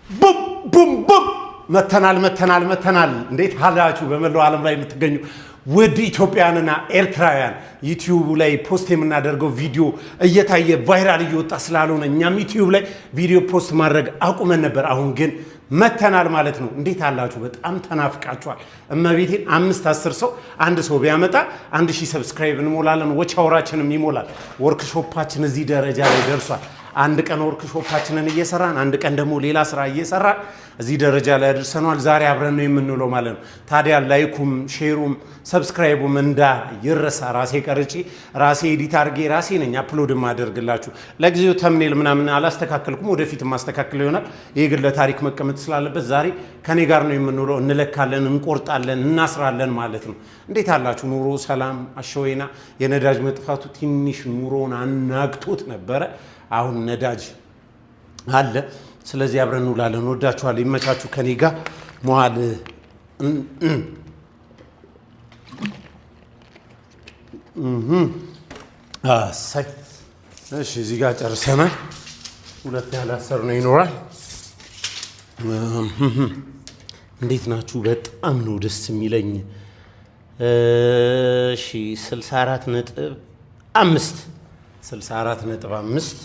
ቡም ቡም ቡም፣ መተናል መተናል መተናል። እንዴት አላችሁ? በመላው ዓለም ላይ የምትገኙ ውድ ኢትዮጵያውያንና ኤርትራውያን፣ ዩቲዩብ ላይ post የምናደርገው ቪዲዮ እየታየ viral እየወጣ ስላልሆነ እኛም ዩቲዩብ ላይ ቪዲዮ post ማድረግ አቁመን ነበር። አሁን ግን መተናል ማለት ነው። እንዴት አላችሁ? በጣም ተናፍቃችኋል። እመቤቴን፣ 5 10 ሰው አንድ ሰው ቢያመጣ 1000 subscribe እንሞላለን። Watch hour ኣችንም ይሞላል። ወርክሾፓችን እዚህ ደረጃ ላይ ደርሷል። አንድ ቀን ወርክሾፓችንን እየሰራን፣ አንድ ቀን ደግሞ ሌላ ስራ እየሰራን እዚህ ደረጃ ላይ አድርሰነዋል። ዛሬ አብረን ነው የምንውለው ማለት ነው። ታዲያ like ኡም፣ share ኡም፣ subscribe ኡም እንዳይረሳ። ራሴ ቀርጬ፣ ራሴ edit አድርጌ፣ ራሴ ነኝ upload የማደርግላችሁ። ለጊዜው thumbnail ምናምን አላስተካከልኩም፣ ወደፊት ማስተካከል ይሆናል። ይህ ግን ለታሪክ መቀመጥ ስላለበት ዛሬ ከኔ ጋር ነው የምንውለው። እንለካለን፣ እንቆርጣለን፣ እናስራለን ማለት ነው። እንዴት አላችሁ? ኑሮ ሰላም አሸወይና። የነዳጅ መጥፋቱ ትንሽ ኑሮን አናግቶት ነበረ። አሁን ነዳጅ አለ። ስለዚህ አብረን እንውላለን። ወዳችኋለሁ። ይመቻችሁ። ከኔ ጋር መዋል። አሳይ። እሺ፣ እዚህ ጋር ጨርሰናል። ሁለት ያላሰር ነው ይኖራል። እንዴት ናችሁ? በጣም ነው ደስ የሚለኝ። እሺ፣ 64.5፣ 64.5፣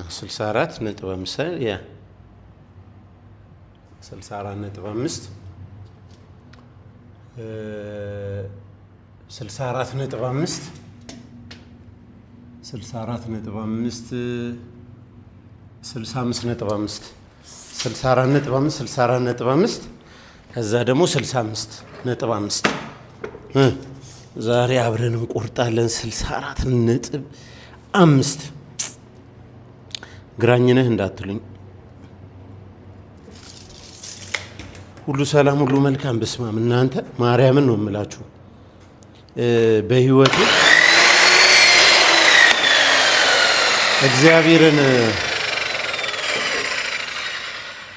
64.5፣ yeah፣ 64.5፣ 64.5፣ 64.5፣ 65.5፣ 64.5፣ 64.5፣ ከዛ ደግሞ 65.5። ዛሬ አብረን እንቆርጣለን። 64.5። ግራኝ ነህ እንዳትሉኝ። ሁሉ ሰላም፣ ሁሉ መልካም። በስማም እናንተ፣ ማርያምን ነው የምላችሁ። በህይወቴ እግዚአብሔርን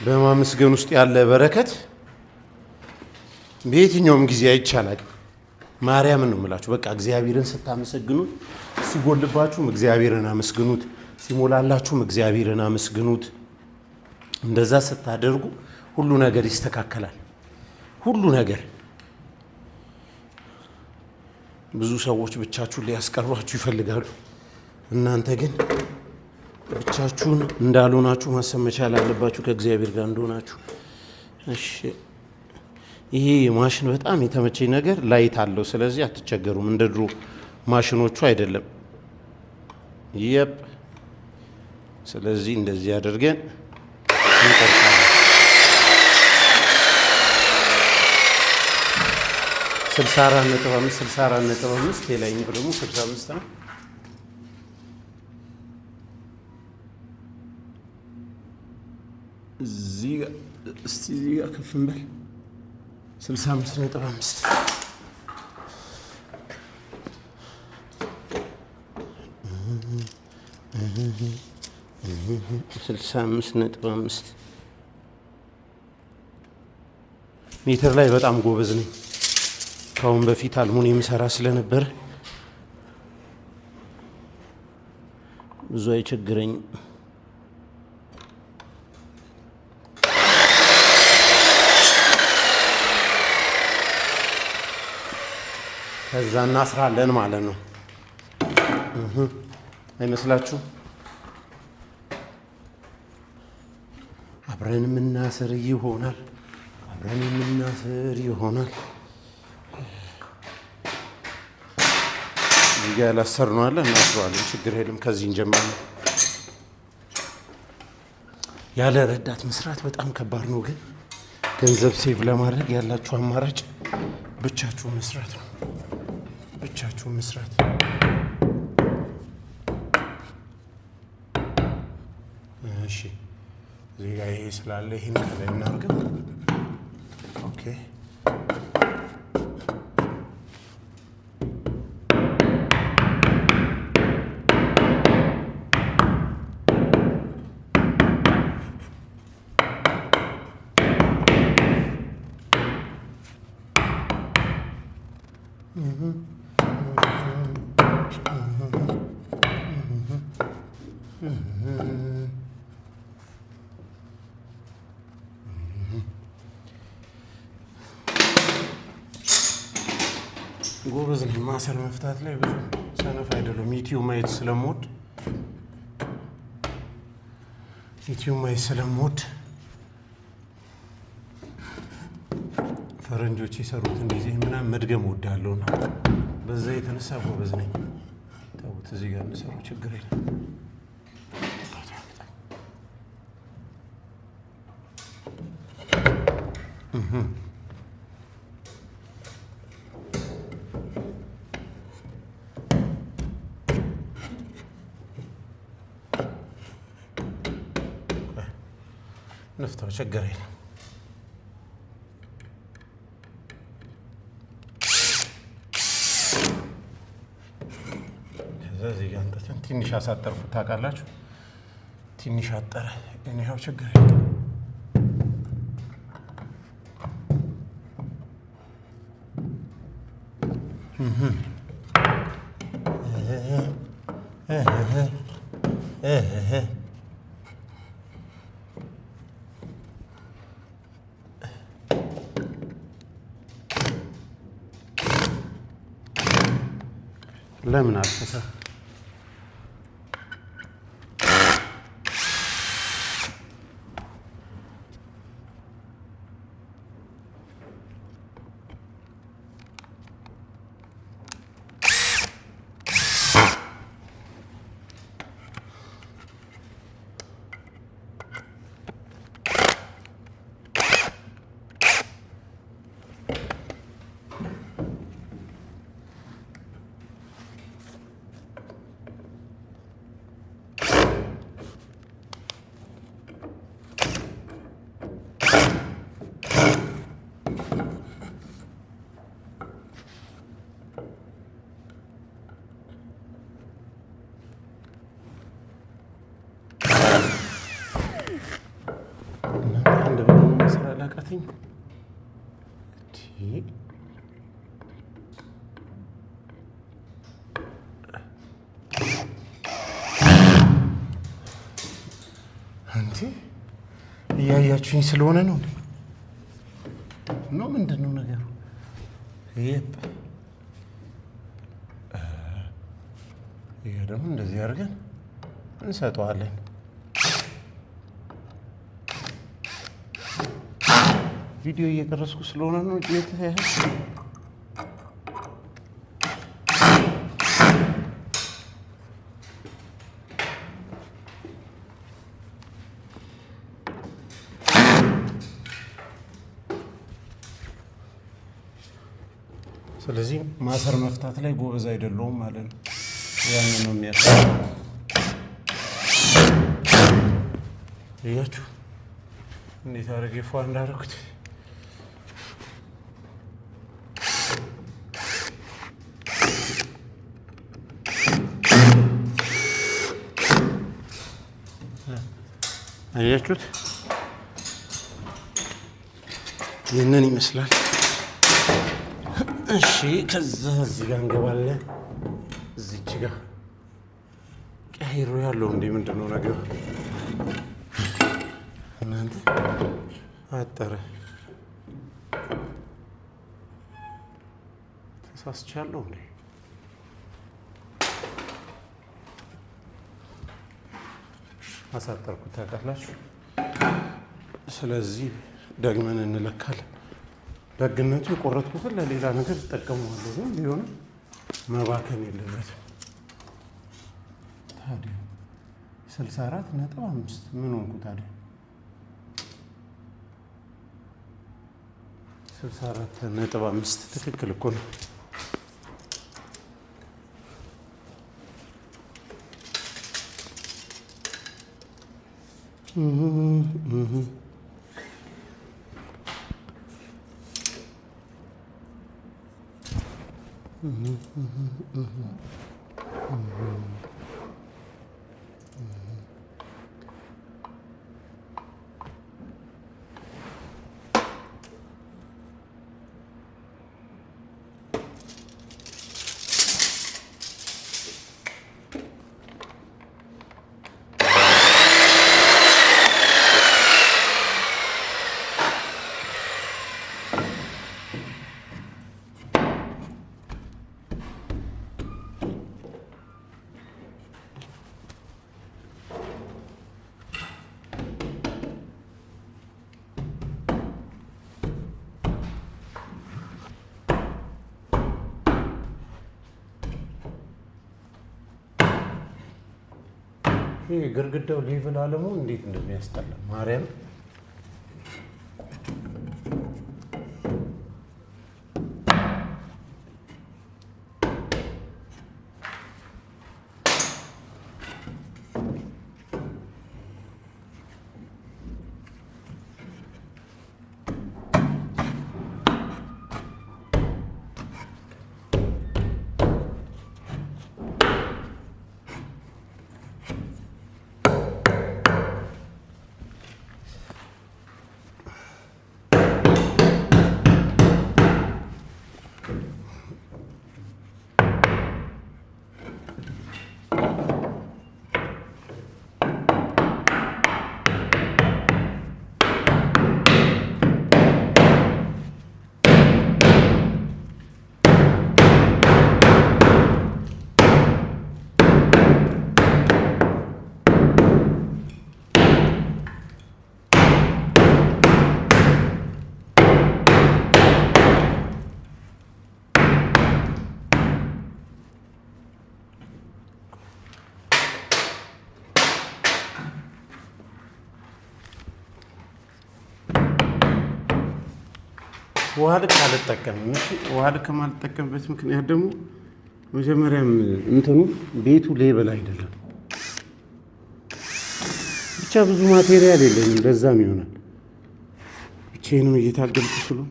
በማመስገን ውስጥ ያለ በረከት በየትኛውም ጊዜ አይቻላል። ማርያምን ነው የምላችሁ። በቃ እግዚአብሔርን ስታመሰግኑት፣ ሲጎልባችሁም እግዚአብሔርን አመስግኑት፣ ሲሞላላችሁም እግዚአብሔርን አመስግኑት። እንደዛ ስታደርጉ ሁሉ ነገር ይስተካከላል። ሁሉ ነገር። ብዙ ሰዎች ብቻችሁን ሊያስቀሯችሁ ይፈልጋሉ። እናንተ ግን ብቻችሁን እንዳልሆናችሁ ማሰብ መቻል አለባችሁ፣ ከእግዚአብሔር ጋር እንደሆናችሁ። እሺ፣ ይሄ ማሽን በጣም የተመቸኝ ነገር light አለው። ስለዚህ አትቸገሩም። እንደ ድሮ ማሽኖቹ አይደለም። Yep። ስለዚህ እንደዚህ አድርገን እንቆርጣለን። 64.5፣ 64.5፣ የላይኛው ደግሞ 65 ነው። እዚህ ጋር እስቲ እዚህ ጋር ከፍ እንበል። 65.5፣ 65.5። ሜትር ላይ በጣም ጎበዝ ነኝ። ከአሁን በፊት አልሙኒየም ሰራ ስለነበረ ብዙ አይቸግረኝም። ከዛ እናስራለን ማለት ነው። አይመስላችሁ? አብረን የምናስር ይሆናል። አብረን የምናስር ይሆናል። እዚህ ጋ ያላሰርነው አለ፣ እናስረዋለን። ችግር የለም። ከዚህ እንጀምራለን። ያለ ረዳት መስራት በጣም ከባድ ነው፣ ግን ገንዘብ save ለማድረግ ያላችሁ አማራጭ ብቻችሁ መስራት ነው። ብቻችሁ መስራት። እሺ፣ እዚህ ጋ ይሄ ስላለ ይሄን ከላይ እናድርገው። Okay። ጎበዝ ነኝ። ማሰር መፍታት ላይ ብዙ ሰነፍ አይደለም። ዩቲዩብ ማየት ስለምወድ፣ ዩቲዩብ ማየት ስለምወድ ፈረንጆች የሰሩትን ዲዛይን ምናምን መድገም እወዳለሁ ነው። በዛ የተነሳ ጎበዝ ነኝ። ተውት፣ እዚህ ጋር እንሰሩ ችግር የለም። ንፍታው ችግር የለም። ከዛ እዚህ ጋር አንጥተን ትንሽ አሳጠርኩት ታውቃላችሁ፣ ትንሽ አጠረ። እኔ ያው ችግር የለም። ለምን አልፈታ? አንድ ብሎ ስራ ላቃተኝ። እንዴ እያያችሁኝ ስለሆነ ነው ነው ምንድን ነው ነገሩ? ይሄ ደግሞ እንደዚህ አድርገን እንሰጠዋለን። ቪዲዮ እየቀረስኩ ስለሆነ ነው። ስለዚህ ማሰር መፍታት ላይ ጎበዝ አይደለሁም ማለት ነው። ያንን ነው የሚያስ እያችሁ እንዴት አድርጌ ፏ እንዳደረኩት። አያችሁት? ይህንን ይመስላል። እሺ፣ ከዛ እዚህ ጋር እንገባለን። እዚች ጋር ቀይሮ ያለው እንዴ ምንድን ነው ነገሩ? እናንተ አጠረ ተሳስቻለሁ እንዴ? አሳጠርኩት ታውቃላችሁ። ስለዚህ ደግመን እንለካለን። ደግነቱ የቆረጥኩትን ለሌላ ነገር እጠቀመዋለሁ፣ ግን ቢሆንም መባከን የለበትም። ታዲያ 64.5 ምን ሆንኩ ታዲያ? 64.5 ትክክል እኮ ነው። ይህ ግድግዳው level አለመሆን እንዴት እንደሚያስጠላ ማርያም። ውሃ ልክ አልጠቀምም። እሺ፣ ውሃ ልክ የማልጠቀምበት ምክንያት ደግሞ መጀመሪያም እንትኑ ቤቱ level አይደለም። ብቻ ብዙ material የለኝም፣ ለዛም ይሆናል ብቻዬንም እየታገልኩ ስለሆነ።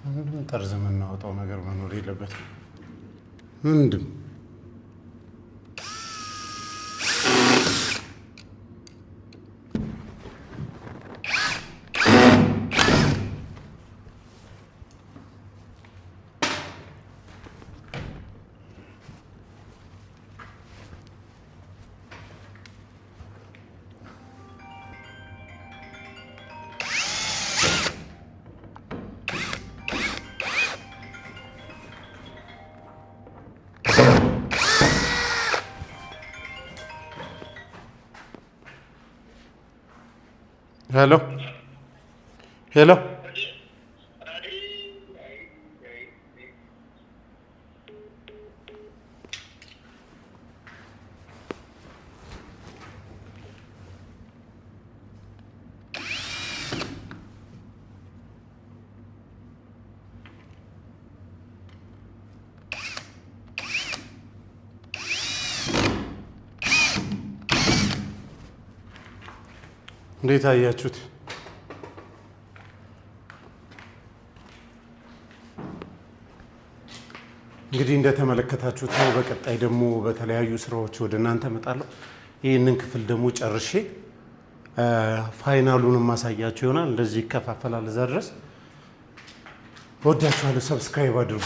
ምንም ጠርዝ የምናወጣው ነገር መኖር የለበትም። ምንድም። Hello hello፣ እንዴት አያችሁት? እንግዲህ እንደተመለከታችሁት ነው። በቀጣይ ደግሞ በተለያዩ ስራዎች ወደ እናንተ እመጣለሁ። ይህንን ክፍል ደግሞ ጨርሼ final ኡን ማሳያችሁ ይሆናል። እንደዚህ ይከፋፈላል። እዛ ድረስ እወዳችኋለሁ። Subscribe አድርጉ።